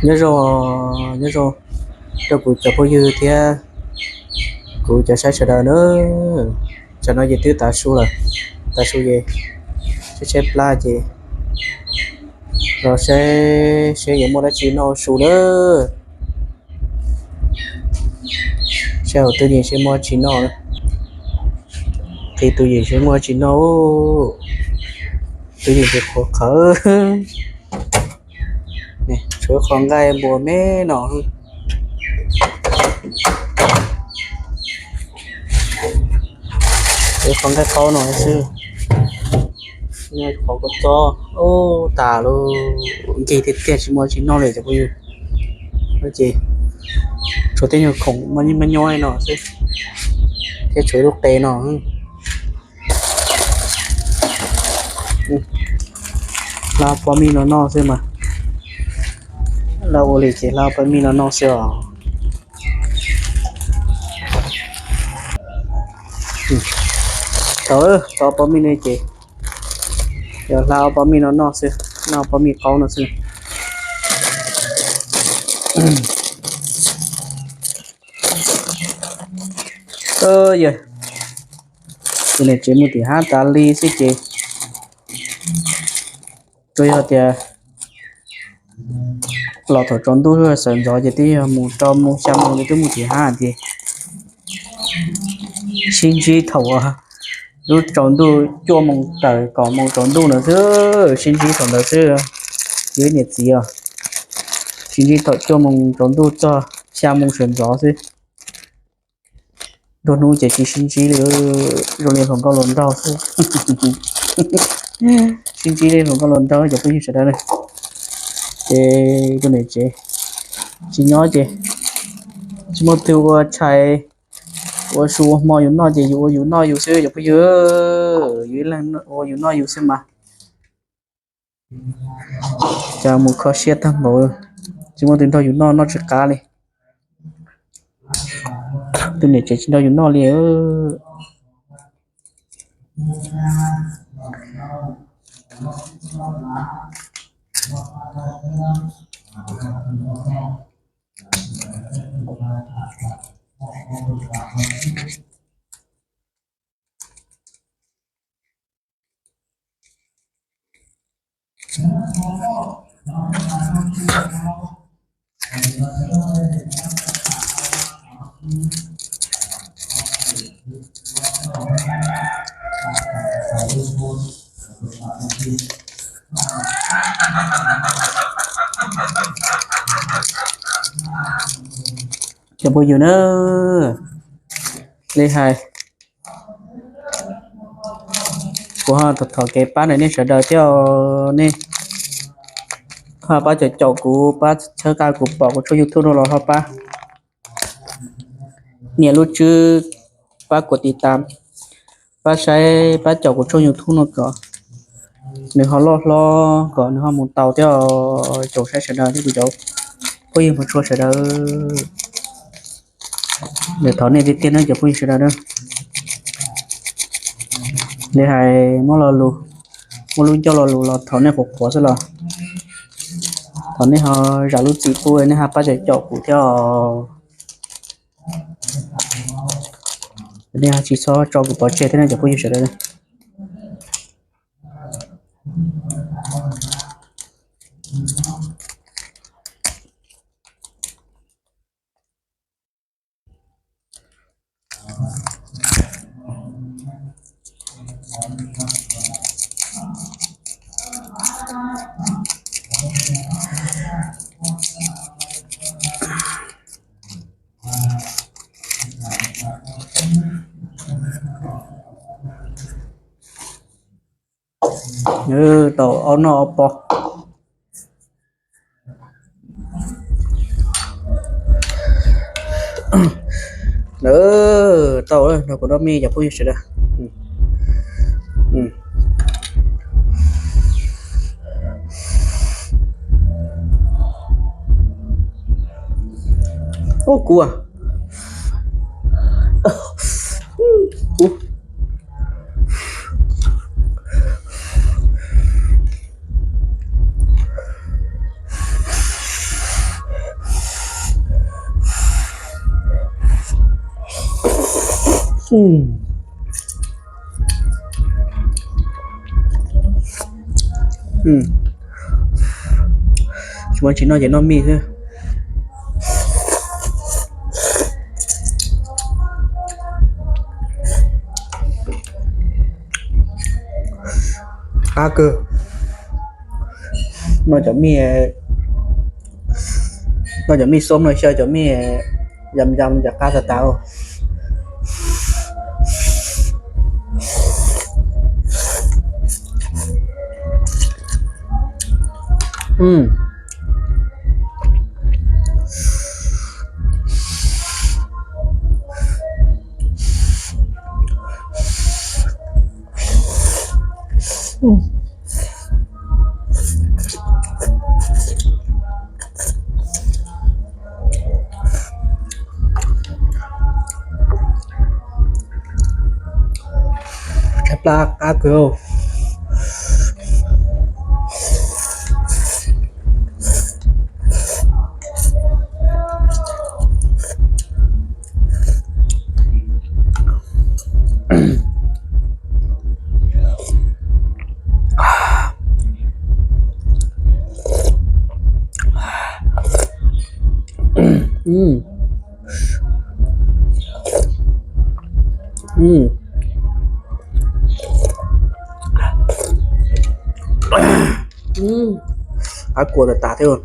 Nyob zoo, nyob zoo rau kuv cov phooj ywg thiab kuv cov saib sawv daws na. Tsam no ces twb tav su lawm, tav su ces tshaib tshaib plab ces los saib seb yuav muaj dab tsi noj su na. Saib hauv twj ywm seb muaj dab tsi noj. Qhib twj ywm seb muaj dab tsi noj. Twj ywm ces qhuav qhawv. Tshuav qhov nqaij npua me no, qhov nqaij qaub no xwb. Qhov kua txob ub tas lawm, nce tiag tiag tsis muaj tsis noj li cov phooj ywg. Ces tshuav tej nyuag khoom maj nyob no xwb, thiab tshuav ib lub qe no. Hla pov mij no noj xwb mas, laj ua li ces hla pov mij no noj xwb os. Tau, tau pov mij no ces yog hla pov mij no noj xwb, noj pov mij qaub no xwb. Yog tus niam tsev mus tim hab tas li xwb ces tsuas yog tias los thaum tsaus ntuj sawv ntxov ces twb yog mus rau moos xya moos ces twb mus tim hab ces sib ntsib thaum lub tsaus ntuj cuaj moos tawm kaum moos tsaus ntuj ntawd xwb, sib ntsib thaum ntawd xwb. Yus ib niam txiv os, sib ntsib thaum cuaj moos tsaus ntuj txog xya moos sawv ntxov xwb. Nruab hnub ces tsis sib ntsib li, zoo li hluas nkauj hluas nraug xwb. Sib ntsib li hluas nkauj hluas nraug cov phooj ywg sawv daws na. Ces tus niam tsev tsis nyob ces tsis muaj twg ua tshais ua su ua hmo yus noj ces yus ua yus noj yus xwb cov phooj ywg, yus ib leeg ua yus noj yus xwb mas. Cas mus kho siab tag npaum, tsis muaj tus nrog yus noj noj tsis qab li. Tus niam tsev tsis nrog yus noj li. Cov phooj ywg na, li hais, kuv ho thov kev pab ntawm nej sawv daws thiab, nej ho pab caum caum kuv, pab txhawb qab kuv pom kuv tshooj YouTube no los ho pab nias lub tswb, pab kuv tiv tas, pab saib pab caum kuv tshooj YouTube no kom nws ho loj hlob kom nws ho mus tau thiab. Caum saib sawv daws thiab kuv cov phooj ywg hmov tshua sawv daws. Yog thov nej tiag tiag na cov phooj ywg sawv daws na. Li hais muab lo lus, muaj lub ncauj lo lus los thov nej qhuav qhuav xwb los thov nej ho zam lub txim pub nej ho pab caum caum kuv thiab. Nej tsis txhob tso kuv pov tseg thiab nej cov phooj ywg sawv daws. Tau ob noj ob pov. Tau, nrog kuv noj mij cov phooj ywg sawv daws. Ub, kuv, kuv Tsis muaj tsis noj ces noj mij xwb. Qab kawg. Noj cov mij, noj cov mij xoob no xyaw cov mij yam yam cov qab tas tas. Tshaib plab qab kawg. Qab kua tas tas thiab.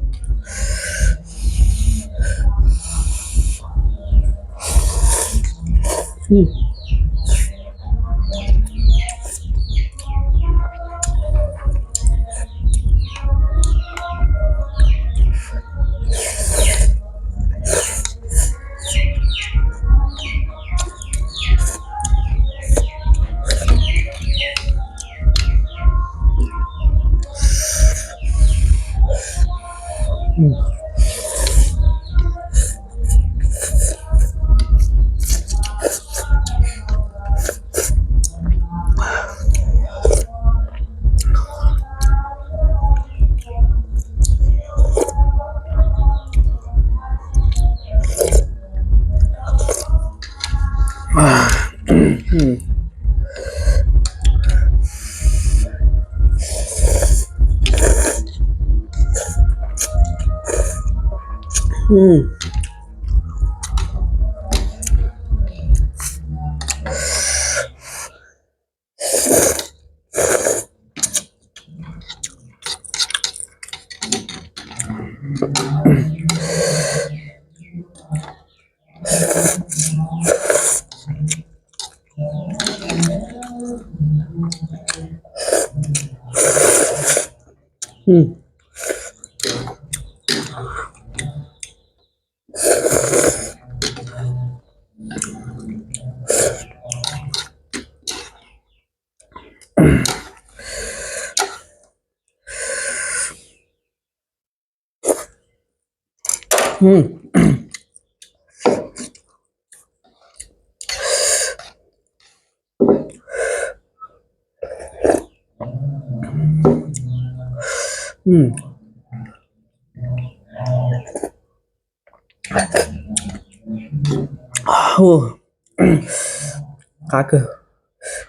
Qab kawg,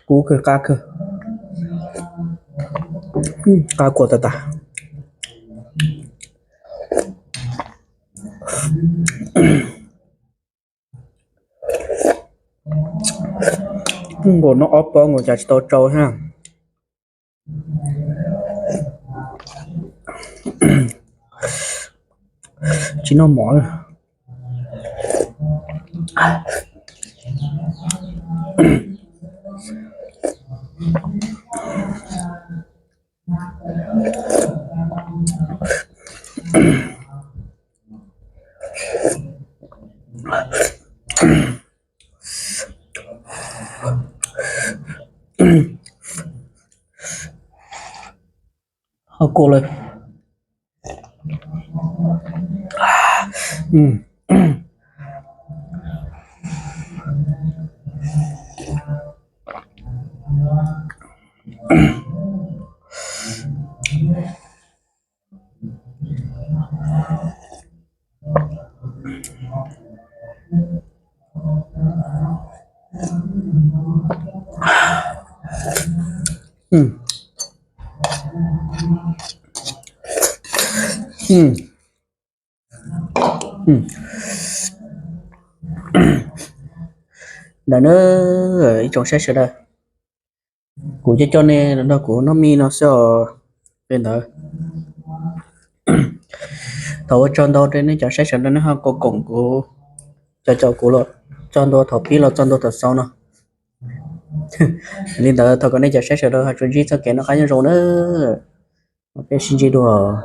kub kawg, qab kawg, qab kua tas tas. Nkaus no ob pob nkaus cas tsis tau tsau thiab. Tsis noj mov. Ho kua lawm. Mm. Mm. Mm. Ntawm na, ib tsoom saib sawv daws, kuv coj coj nej los nrog kuv noj mij no xwb os. Li ntawd, thov ua tsaug ntau rau nej cov saib sawv daws nej ho koom koom kuv, cov caum kuv los txog ntua thaum pib los txog ntua thaum xaus no. Li ntawd thov kom nej cov saib sawv daws ho tsuas ntsib txoj kev noj qab nyob zoo na. Peb sib ntsib dua.